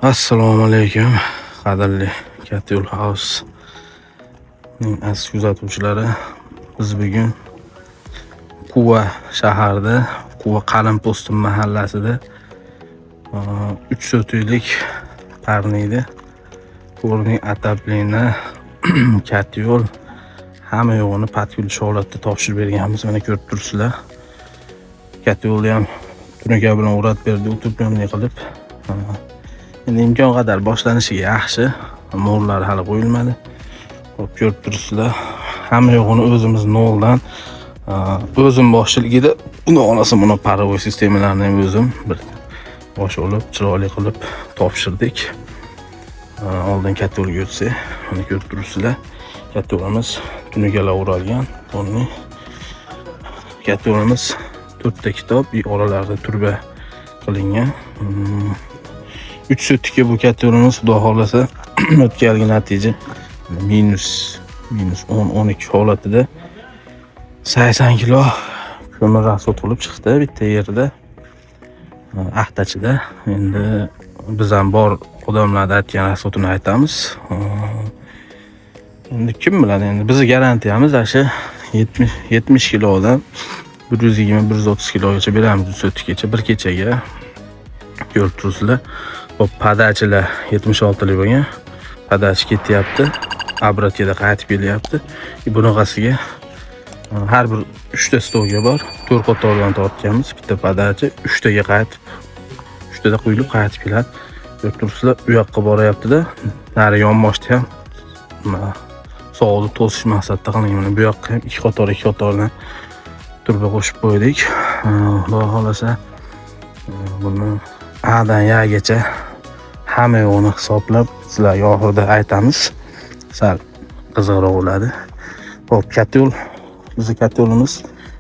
Assalomu alaykum, qadrli Katta Yo'l House ning aziz kuzatuvchilari. Biz bugun Quva shaharida, Quva Qalin Po'stin mahallasida 3 sotixlik парник da полный отопление, katta yo'l, hamma yo'g'ini под ключ holatda topshirib berganmiz. Mana, ko'rib turibsizlar. Katta yo'lni ham tunuka bilan o'rab berdi, утепленный qilib. Endi imkon qadar boshlanishiga yaxshi. Mo'rlari hali qo'yilmadi. Hop, ko'rib turibsizlar. Hamma yo'g'ini o'zimiz noldan, o'zim boshchiligida, uni onasi buni паровой sistemalarni ham o'zim bir bosh olib, chiroyli qilib topshirdik. Oldin katta yo'lga o'tsak, mana, ko'rib turibsizlar. Katta yo'limiz tunukalar o'ralgan. Полный. Katta yo'limiz to'rtta kitob, и oralarida turba qilingan. 3 sotikka bu katta yo'limiz, xudo xohlasa, o'tgan yilgi natija minus 10-12 holatida 80 kilo ko'mir расход qilib chiqdi bitta yerida, Axtachida. Endi biz ham bor odamlarni aytgan расход ini aytamiz. Endi kim biladi, endi bizni garantiyamiz shu 70 kilodan 120, 130 kilogacha beramiz 3 sotikgacha bir kechaga. Ko'rib turibsizlar. Hop, подача lar 76lik bo'lgan. Подача ketyapti. Обратка da qaytib kelyapti. Bunaqasiga har bir 3 ta stolga bor. 4 qatordan tortganmiz. Bitta подача 3 taga qaytib, 3 tada quyilib qaytib keladi. Ko'rib turibsizlar, u yoqqa boryapti-da. Nari yonboshda ham nima, sovuqni to'sish maqsadida qilingan. Mana bu yoqqa ham ikki qator, ikki qatordan turba qo'shib qo'ydik. Xudo xohlasa, buni A'dan Yagacha hamma yo'g'ini hisoblab sizlarga oxirida aytamiz. Sal qiziqroq bo'ladi. Xo'p, katta yo'l, bizni katta yo'limiz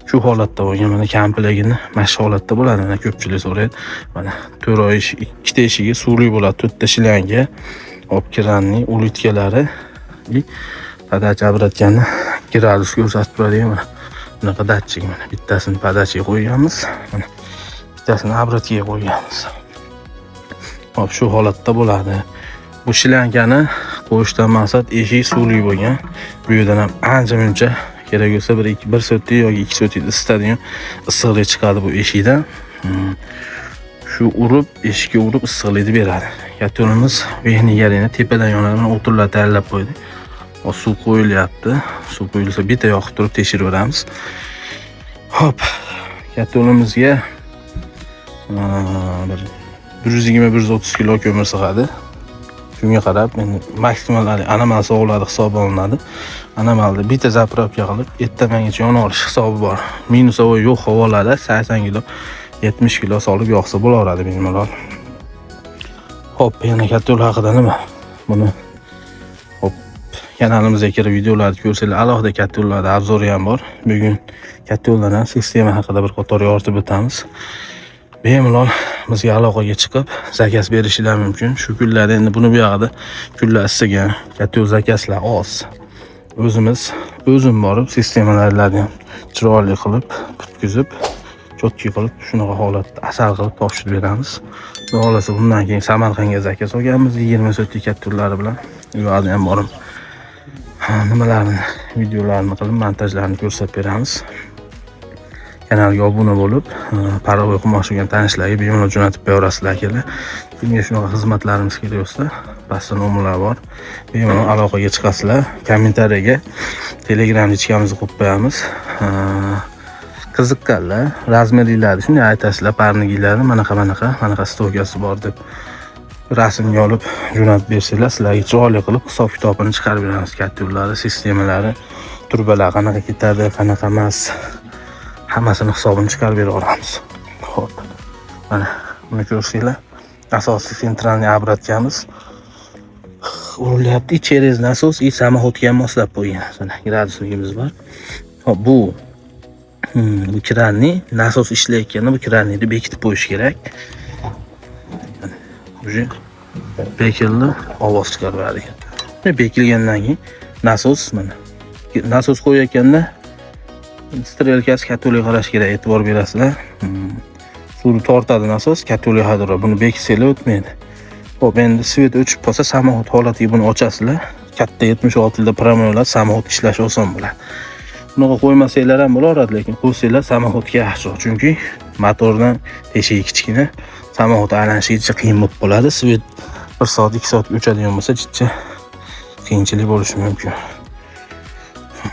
shu holatda bo'lgan. Mana, komplegini mana shu holatda bo'ladi. Mana, ko'pchilik so'raydi. Mana, to'rt oy ikkita eshigi suvli bo'ladi, to'rtta шланга, hop, kranning улитка lari и подача, обратка ni gradus ko'rsatib turadigan mana bunaqa datchik. Mana, bittasini подача ga qo'yganmiz. Mana, bittasini обратка ga qo'yganmiz. Hop, shu holatda bo'ladi. Bu шланга ni qo'yishdan maqsad eshik suvli bo'lgan. Bu yerdan ham ancha muncha kerak bo'lsa bir ikki, 1 soatda yoki 2 soatda isitadigan issiqlik chiqadi bu eshikdan. Shu urib, eshikka urib issiqlikni beradi. Katta yo'limiz верхний garini tepadan yonadi. Mana, o'tinlar tayyorlab qo'ydik. Hozir suv qo'yilyapti. Suv qo'yilsa, bitta yoqib turib tekshiraveramiz. Hop, katta yo'limizga bir 120, 130 kilo ko'mir sig'adi. Shunga qarab endi maksimal anomal sovuqlarda hisob olinadi. Anomalda bitta заправка qilib ertamangacha yona olish hisobi bor. Минусовой yo'q havolarda 80 kilo, 70 kilo solib yoqsa bo'laveradi bemalol. Xo'p, yana katta yo'l haqida nima? Buni, hop, kanalimizga kirib videolarni ko'rsanglar, alohida katta yo'llarda обзор i ham bor. Bugun katta yo'ldan ham sistema haqida bir qator yoritib o'tamiz. Bemalol bizga aloqaga chiqib, заказ berishinglar mumkin. Shu kunlarda endi buni bu yog'ida kunlar issigan, katta yo'l заказ lar oz. O'zimiz, o'zim borib sistemalarni ham chiroyli qilib, bitkizib, чётко qilib, shunaqa holatda asal qilib topshirib beramiz. Xudo xohlasa, bundan keyin Samarqandga заказ olganmiz 20 sotik katta yo'llari bilan. U yoqda ham borib nimalarni, videolarni qilib, montajlarni ko'rsatib beramiz. Kanalga obuna bo'lib, паровой qilmoqchi bo'lgan tanishlarga bemalol jo'natib qo'yaverasizlar, akalar. Kimga shunaqa xizmatlarimiz kerak bo'lsa, pastda nomerlar bor. Bemalol aloqaga chiqasizlar. Kommentariyaga Telegram личка mizni qo'yib qo'yamiz. Qiziqqanlar размер inglarni shunday aytasizlar, парник inglarni manaqa, manaqa, manaqa стойка si bor deb rasmga olib jo'natib bersanglar, sizlarga chiroyli qilib hisob kitobini chiqarib beramiz. Katta yo'llari, sistemalari, turbalar qanaqa ketadi, qanaqa emas, hammasini hisobini chiqarib bera olamiz. Xo'p, mana buni ko'rsanglar, asosiy центральный обратка miz urilyapti через насос и самоходка ham moslab qo'ygan. Mana, градусник imiz bor. Hop, bu kranni nasos ishlayotganda bu kranni bekitib qo'yish kerak. Уже bekildi, ovoz chiqarib ekan. Bekilgandan keyin nasos, mana, nasos qo'yayotganda стрелка si katolik qarash kerak, e'tibor berasizlar. Suvni tortadi nasos, katolik haydorlar. Buni bekitsanglar, o'tmaydi. Xo'p, endi свет o'chib qolsa, самоход holatiga buni ochasizlar. Katta 76 da прямой lar самоход ishlashi oson bo'ladi. Bunaqa qo'ymasanglar ham bo'laveradi, lekin qo'ysanglar самоход ga yaxshiroq, chunki motordan teshigi kichkina, самоход aylanishi jicha qiyin bo'lib qoladi. Свет 1 soat, 2 soat o'chadigan bo'lsa, jicha qiyinchilik bo'lishi mumkin.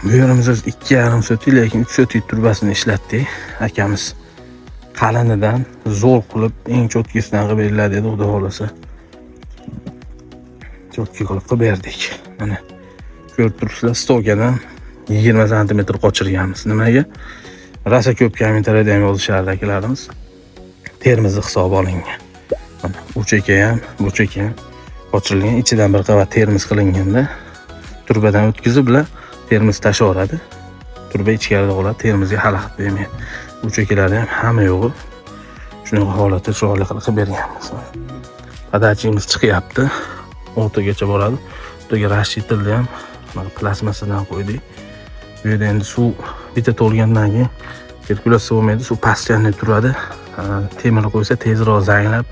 Bu yerimiz o'zi 2,5 sotik, lekin 3 sotik trubasini ishlatdik. Akamiz qalinidan zo'r qilib, eng чёткий sidan qilib beriladi dedi, xudo xohlasa. Чёткий qilib qilib berdik. Mana, ko'rib turibsizlar, стока dan 20 santimetr qochirganmiz. Nimaga? Rosa ko'p kommentariyada ham yozishardi akalarimiz. Termizni hisobi olingan. Mana u cheka ham, bu cheka ham qochirilgan. Ichidan bir qavat termiz qilinganda trubadan o'tkazib, bular termiz tashaveradi. Truba ichkarida qoladi, termizga xalaqit bermaydi. U chekalarni ham hamma yo'g'i shunaqa holatda chiroyli qilib qilib berganmiz. Подача miz chiqyapti. O'rtagacha boradi. O'rtaga расширитель ni ham mana plastmassadan qo'ydik. Bu yerda endi suv bitta to'lgandan keyin sirkulyatsiya bo'lmaydi, suv постоянно turadi. Temir qo'ysa, tezroq zanglab,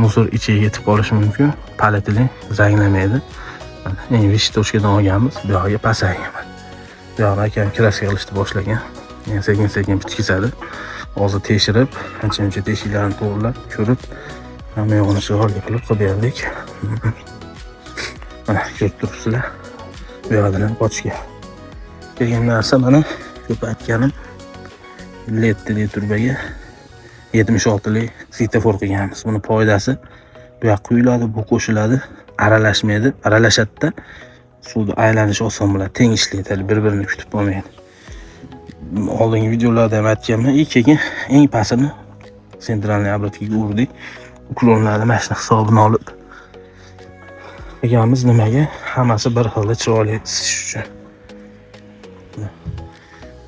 мусор ichiga yetib qolishi mumkin. Poliyetilen zanglamaydi. Mana, eng высший точка dan olganmiz, bu yog'iga pasaygan. Bu yog'ini akam краска qilishni boshlagan. Endi sekin sekin bitkazadi. Hozir tekshirib, ancha muncha teshiklarni to'g'irlab, ko'rib, hamma yo'g'ini chiroyli qilib qilib berdik. Mana, ko'rib turibsizlar. Bu yoqdan ham qochgan. Degan narsa, mana ko'p aytganim, 57 trubaga 76lik svetofor qilganmiz. Buni foydasi, bu yoq quyiladi, bu qo'shiladi, aralashmaydi, aralashadida suvni aylanishi oson bo'ladi, teng ishlaydi, bir-birini kutib qolmaydi. Oldingi videolarda ham aytganman. И keyin eng pastini центральный обратка ga urdik. Уклон larni mana shuni hisobini olib qilganmiz. Nimaga? Hammasi bir xilda chiroyli isitish uchun.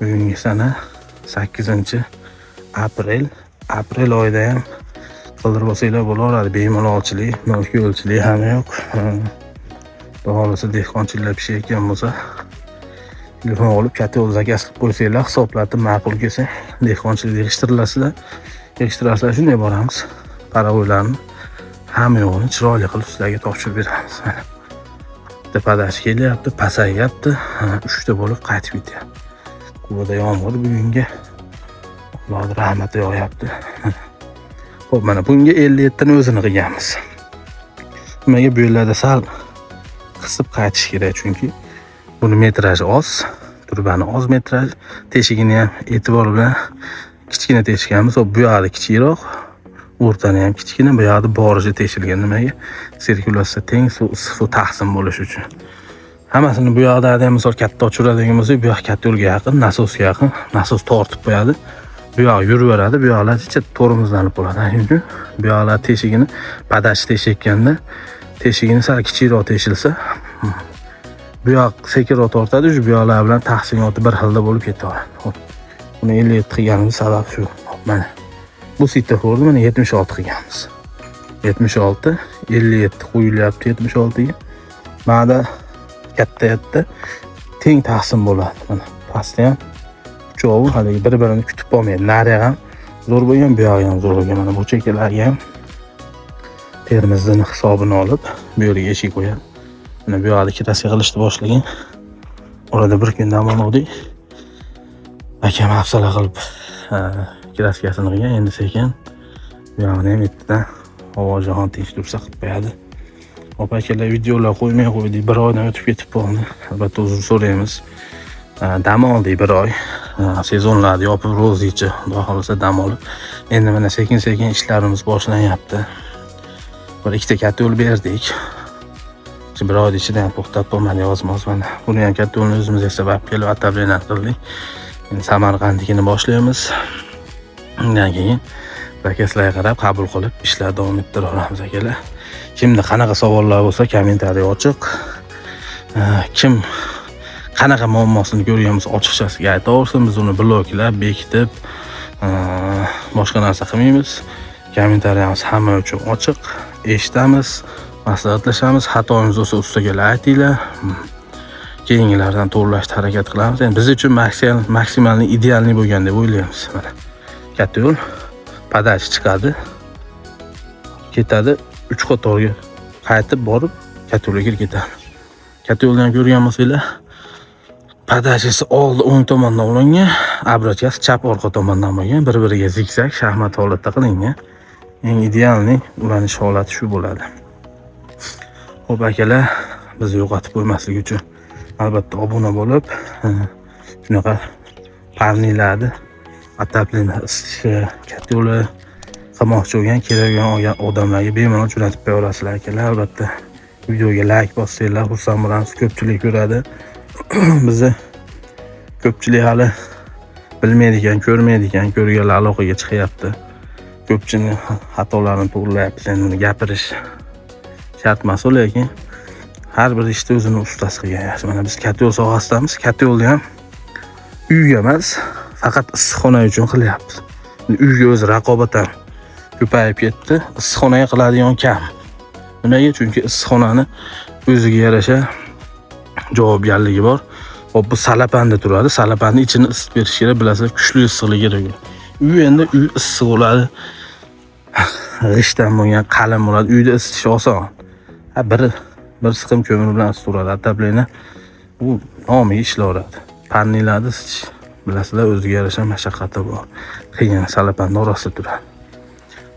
Bugungi sana 8 aprel. Aprel oyida ham qildirib olsanglar bo'laveradi. Bemalolchilik, yo'lchilik hamma yo'q. Xudo xohlasa, dehqonchiliklar pishayotgan bo'lsa, telefon olib, katta yo'l заказ qilib qo'ysanglar, hisoblatib, ma'qul kelsa, dehqonchilik yig'ishtirilasizlar. Yig'ishtirasizlar, shunday boramiz. Паровой larni hamma yo'g'ini chiroyli qilib sizlarga topshirib beramiz. Mana. Bitta подача kelyapti, pasayyapti. Uchta bo'lib qaytib ketyapti. Quvada yomg'ir bugungi. Allohning rahmati yog'yapti. Xo'p, mana bunga 57 ni o'zini qilganmiz. Nimaga? Bu yerlarda sal qisib qaytish kerak, chunki buni metraji oz, trubani oz metraj, teshigini ham e'tibor bilan kichkina teshganmiz. Hop, bu yoqda kichikroq, o'rtani ham kichkina, bu yoqda borishi teshilgan. Nimaga? Sirkulyatsiya teng, suv, issiq suv taqsim bo'lishi uchun. Hammasini bu yoqda ham, misol, katta ochiradigan bo'lsak, bu yoq katta yo'lga yaqin, nasosga yaqin, nasos tortib qo'yadi. Bu yoq yuraveradi, bu yoqlar ichi tormozlanib qoladi. Shuning uchun bu yoqlar teshigini, подача teshayotganda teshigini sal kichikroq teshilsa, bu yoq sekinroq tortadi, shu bu yoqlar bilan taqsimoti bir xilda bo'lib ketaveradi. Xo'p. Buni 57 qilganimiz sabab shu. Hop, mana. Bu svetoforni mana 76 qilganmiz. 76, 57 qo'yilyapti 76 ga. Mana katta yerda teng taqsim bo'ladi. Mana pastda ham uchovi haligi bir-birini kutib qolmaydi. Nari ham zo'r bo'lgan, bu yog'i ham zo'r bo'lgan. Mana bu chekkalarga ham termizni hisobini olib, bu yerga eshik qo'yadi. Mana bu yoqda краска qilishni boshlagan. Orada bir kun dam oldik. Akam hafsala qilib краска sini qilgan. Endi sekin bu yog'ini ham ertadan havo jahon tinch tursa qilib qo'yadi. Opa, akalar, videolar qo'ymay qo'ydik. Bir oydan o'tib ketib qoldi. Albatta, uzr so'raymiz. Dam oldik bir oy. Sezonlarni yopib, ro'zicha, xudo xohlasa, dam olib. Endi mana sekin sekin ishlarimiz boshlanyapti. Bir ikkita katta yo'l berdik. Shu bir oyni ichida ham to'xtab bo'lmadi yozma mana. Buni ham, katta yo'lni o'zimiz yasab olib kelib, отопление qildik. Endi Samarqandnikini boshlaymiz. Undan keyin заказ larga qarab qabul qilib, ishlar davom ettiraveramiz, akalar. Kimda qanaqa savollar bo'lsa, kommentariy ochiq. Kim qanaqa muammosini ko'rgan bo'lsa, ochiqchasiga aytaversin. Biz uni bloklab, bekitib, boshqa narsa qilmaymiz. Kommentariyamiz hamma uchun ochiq. Eshitamiz, maslahatlashamiz. Xatoyimiz bo'lsa, ustaga aytinglar. Keyingilardan to'g'irlashga harakat qilamiz. Endi biz uchun maksimalniy, идеальный bo'lgan deb o'ylaymiz. Mana katta yo'l подача chiqadi. Ketadi. Uch qatorga qaytib borib katta yo'lga kirib ketadi. Katta yo'ldan ham ko'rgan bo'lsanglar, подача si oldi o'ng tomondan ulangan, обратка si chap orqa tomondan bo'lgan, bir-biriga zigzag shaxmat holatda qilingan. Eng идеальный ulanish holati shu bo'ladi. Xo'p akalar, bizni yo'qotib qo'ymaslik uchun albatta obuna bo'lib, shunaqa парник larni, отопление isitishi, katta yo'li qilmoqchi bo'lgan, kerak bo'lgan odamlarga bemalol jo'natib qo'ya olasizlar akalar. Albatta videoga layk bossanglar, xursand bo'lamiz, ko'pchilik ko'radi. Bizni ko'pchilik hali bilmaydi ekan, ko'rmaydi ekan, ko'rganlar aloqaga chiqyapti. Ko'pchilik xatolarini to'g'rilayapmiz. Endi uni gapirish shart emas, lekin har bir ishni o'zini ustasi qilgan yaxshi. Mana biz katta yo'l sohasidamiz. Katta yo'lda ham uyga emas, faqat issiqxona uchun qilyapmiz. Uyga o'zi raqobat ham ko'payib ketdi. Issiqxonaga qiladigan kam. Nimaga? Chunki issiqxonani o'ziga yarasha javobgarligi bor. Hop, bu salapanda turadi. Salapanni ichini isitib berish kerak, bilasizlar, kuchli issiqlik kerak. Uy endi uy issiq bo'ladi. G'ishtdan bo'lgan qalin bo'ladi. Uyda isitish oson. Ha, bir siqim ko'mir bilan isitaveradi. Отопление u nomiga ishlayveradi. Парник larni isitish, bilasizlar, o'ziga yarasha mashaqqati bor. Qiyin, salapanni orasida turadi.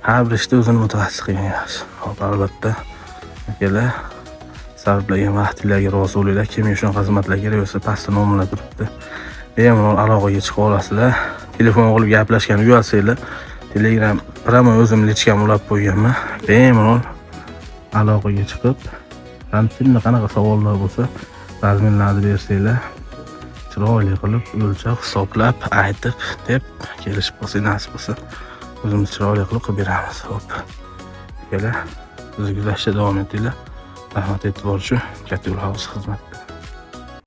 Har bir ishda o'zini mutaxassis qilgan yaxshi. Hop, albatta akalar, sarflagan vaqtinglarga rozi bo'linglar. Kimga shunaqa xizmatlar kerak bo'lsa, pastda nomerlar turibdi. Bemalol aloqaga chiqa olasizlar. Telefon qilib gaplashgan uyalsanglar, Telegram прямо o'zim личка m ulab qo'yganman. Bemalol aloqaga chiqib, qanday qanaqa savollar bo'lsa, размер larni bersanglar, chiroyli qilib o'lchab, hisoblab, aytib, deb kelishib qolsak, nasib bo'lsa, o'zimiz chiroyli qilib qilib beramiz. Xo'p. Akalar, bizni kuzatishda davom etinglar. Rahmat e'tibor uchun. Katta yo'l house xizmatda.